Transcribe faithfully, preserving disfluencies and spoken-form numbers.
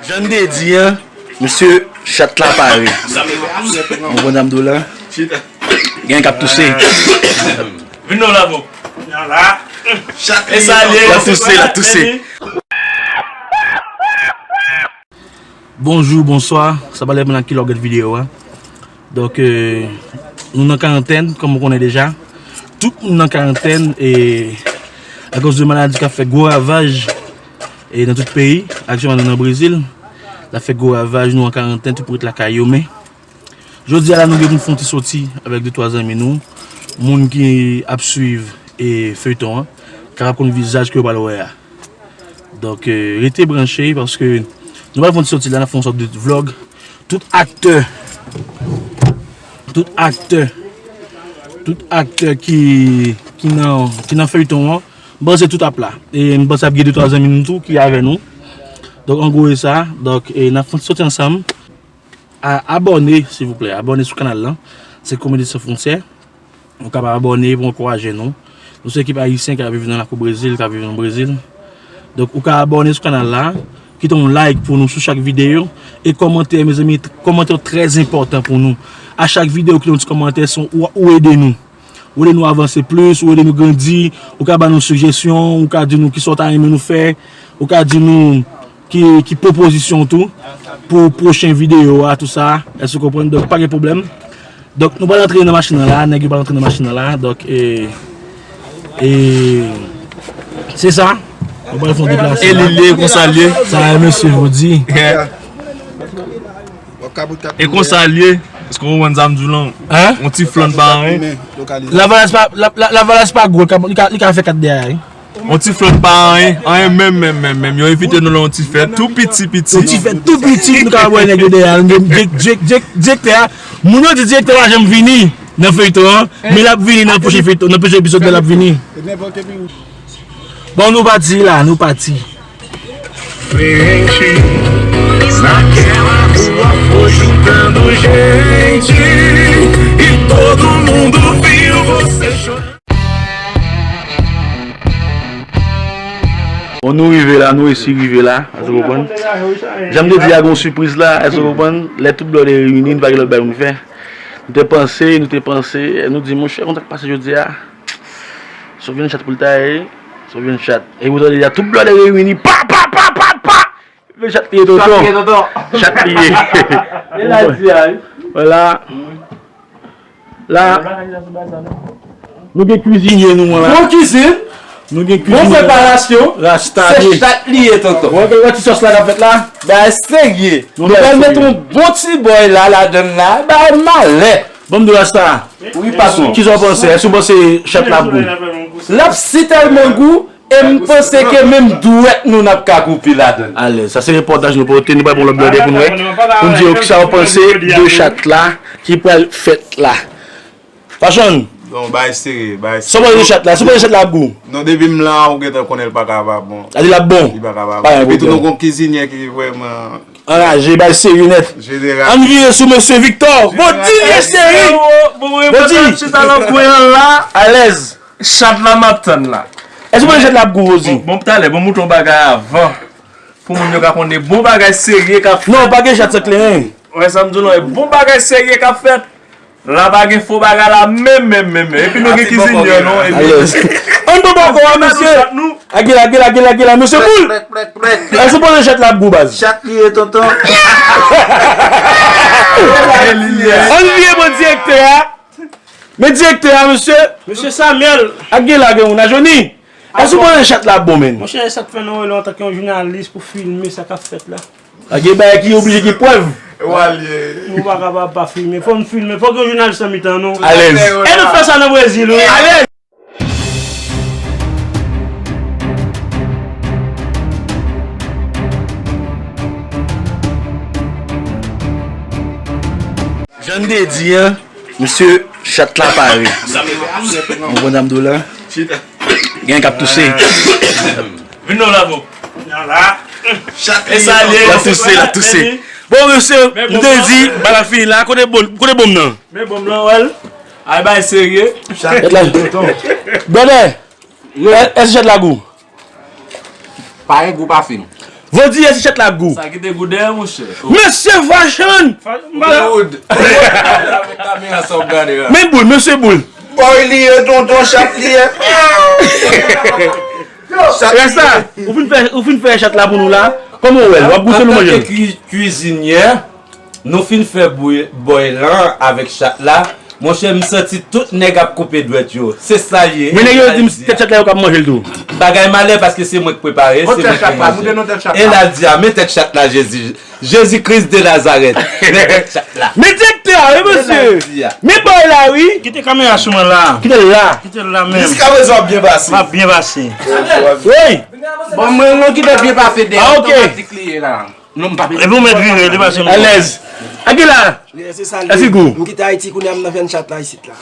Jan n te di a, mesye, chat la pare. Ou konprann sa m di w la? Gen k ap touse. Vin non, Lavo. E sa l ye. L ap touse, l ap touse. Bonjou, bonswa. Sa pa depann ak ki lè w gade videyo a. Donk, euh, nou nan karantèn, kòm ou konnen deja. Tout moun nan karantèn, e akoz de maladi k ap fè gwo ravaj, e nan tout peyi, aktyèlman nou nan Brezil, l ap fè gwo ravaj, nou an karantèn, tout moun ret lakay yo, men jodi a la, nou gen pou n fè yon ti soti avèk de twa zanmi nou, moun ki ap swiv, e feyton an, kapab konn vizaj ke yo pral wè a. Donk, euh, rete branche, paske nou pral fè yon ti soti la, n ap fè yon sòt de vlog. Tout aktè, tout aktè, tout aktè ki, ki nan, ki nan feyton an, m panse tout ap la. E m panse ap gen de twa zanmi nou tou ki avè nou. Donk, an gwo, e sa. Donk, e n ap fè yon ti soti ansanm. A-, abòne, silvouplè. Abòne sou kanal lan. Se Komedi San Fwontyè. Ou kapab abòne pou ankouraje nou. Nou se ekip ayisyen k ap viv nan lakou Brezil, k ap viv nan Brezil. Donk, ou ka abòne sou kanal la, kite yon like pou nou sou chak videyo, e kòmantè, mezanmi, t-, kòmantè yo trè enpòtan pou nou. A chak videyo, kite yon ti kòmantè, se yon, ou, ou ede nou. Ou ede nou avanse plis, ou ede nou grandi, ou ka ba nou sijesyon, ou ka di nou kisa w ta renmen nou fè, ou ka di nou ki, ki pwopozisyon w tou pou pwochen videyo a, tou sa. Èske w konprann? Donk, pa gen pwoblèm. Donk, nou pral antre nan machin nan la, nèg yo pral antre nan machin nan la. Donk, e, e, se sa. Nou pral fè yon deplasman. E li ye, konsa l ye. Sa e mesye Vodi. E konsa l ye. Èske w konprann sa m di w lan? Hein? Yon ti flann pa anyen. Lavalas pa, la, la, Lavalas pa gwo, li ka, li ka, li ka fè kat dèyè a, wi. Yon ti flann pa anyen, anyen menm, menm, menm, menm. Yo envite nou nan yon ti fèt, tou piti, piti. Yon ti fèt tou piti, nou ka wè nèg yo dèyè a. Dirèk-, dirèk-, dirèk-, dirèk-, direktè a, moun yo di direktè a pa janm vini nan feyton an, men l ap vini nan pwochen feyton, nan pwochen epizòd la, l ap vini. Bon, nou pati la, nou pati. Frente, naquela rua foi juntando gente e todo mundo viu você chorando. Bon, nou rive la, nou resi rive la, èske w konprann? Jan m te di a, gen yon sipriz la, èske w konprann? Lè tout blòdè reyini, nou pa gen lòt bagay pou nou fè. Nou te panse, nou te panse, nou di, monchè, konn sa k pase jodi a? Se yon vyann chat pou l ta ye, se yon vyann chat. E ou tande deja tout blòdè reyini, pa, pa, pa, pa, pa! Vyann chat li ye, tonton. Chat li ye, tonton. Chat li ye. E la di a, wi. Vwala. La, nou gen kwizinye nou an la. Bon kizin. Nou gen kwizinye. Bon preparasyon. Rasta li ye. Se chat li ye, tonton. Wè, wè ti sòs la k ap fèt la? Bagay serye. Nou pral met yon bon ti bòy la, ladann la. Bagay malè. Ban m di w Rasta. Wi, patwon. Kisa w panse? Èske w panse chat la ap gou? L ap si tèlman gou, e m panse ke menm dwèt nou n ap ka koupe ladann. Alèz, sa se repòtaj nou pote, nou pral pran lòt blòdè pou n wè. Pou n di yo kisa w panse de chat la ki pral fèt la. Pachon. Non, bay serye, bay serye. Sa w panse de chat la? Sa w panse de chat la ap gou? Non, depi m la, ou gentan konnen l pa ka pa bon. Sa di l ap bon? Li pa ka pa bon. Epi tou nou gon kizinye ki vrèman Anraje, bay serye nèt. Jeneral. Ann vire sou mesye Victor. Bondye cheri. Bondye. Chita nan kwen an la. Alèz. Chat la m ap tann la. Èske w panse chat la ap gou, Rosie? Bon, bon, talè, bon, m montre w bagay avan. Pou moun yo ka konnen bon bagay serye k ap fèt. Non, pa gen chat san kleren. Wè sa m di w la, bon bagay serye k ap fèt. La pa gen fo bagay la menm, menm, menm, menm. Epi nou gen kizinye, non? Epi alèz. Ann pran bòkò a, mesye. Agila, agila, agila, agila, mesye Boul. Èske w panse chat la ap gou, baz? Chat li ye, tonton. Ann vire bò direktè a. Men direktè a, mesye. Mesye Samuel. Agila, gen moun a Johnny. Èske w panse chat la ap bon, menn? Monchè, e sa k fè nou rele w antanke yon jounalis pou filme sa k ap fèt la. A gen bagay ki oblije gen prèv. Ou pa kapab pa filme. Fò n filme. Fòk yon jounalis nan mitan nou. Alèz. E nou fè sa nan Brezil, wi. Alèz. Jan n te di a, mesye, chat la pare. Ou konprann sa m di w la? Gen k ap touse. Vin non, Lavo. L ap touse, l ap touse. Bon, mesye, m te di, bagay la fini la. Kote bon, kote bonm nan? Men bonm nan, wè l. Ay, bay serye. Brother, è-, èske chat la gou? Pa gen gou, pa fin. Vodiyè se chat la gou. Sa ki te gou dèyè, monchè. Mesye Vachon! Wood. Kamera sa w gade la. Men boul, mesye boul. Boy li ye, tonton chat li ye. Rasta, ou fin fè, ou fin fè chat la pou nou la. Kòman w wè l? W ap goute nou manje l? Antanke kwi-, kwizinyè, nou fin fè bouy-, bòy lan avèk chat la. Monchè, m santi tout nèg ap koupe dwèt yo. Se sa l ye. Men nèg yo di m tèt chat la yo k ap manje l tou. Bagay malè paske se mwen k prepare, se mwen k manje. E l al di a, men tèt chat la, Jezi. Jezi Kris de Nazarèt. Men tèt chat la. Men direktè a, wi, mesye. Men bòy la, wi. Kite kamera sou mwen la. Kite l la. Kite l la menm. Jiska prezan w ap byen pase. M ap byen pase. Wi. Bon, mwen, non, kite byen pase dèyè. Ah, ok. Otomatik li ye la. Non, m pa bezwen. Epi w mèt vire, li pase mwen. Alèz. Agi la. Lè se sa l ye. Èske gou? M kite Ayiti kounye a, m nan fèn chat la isit la.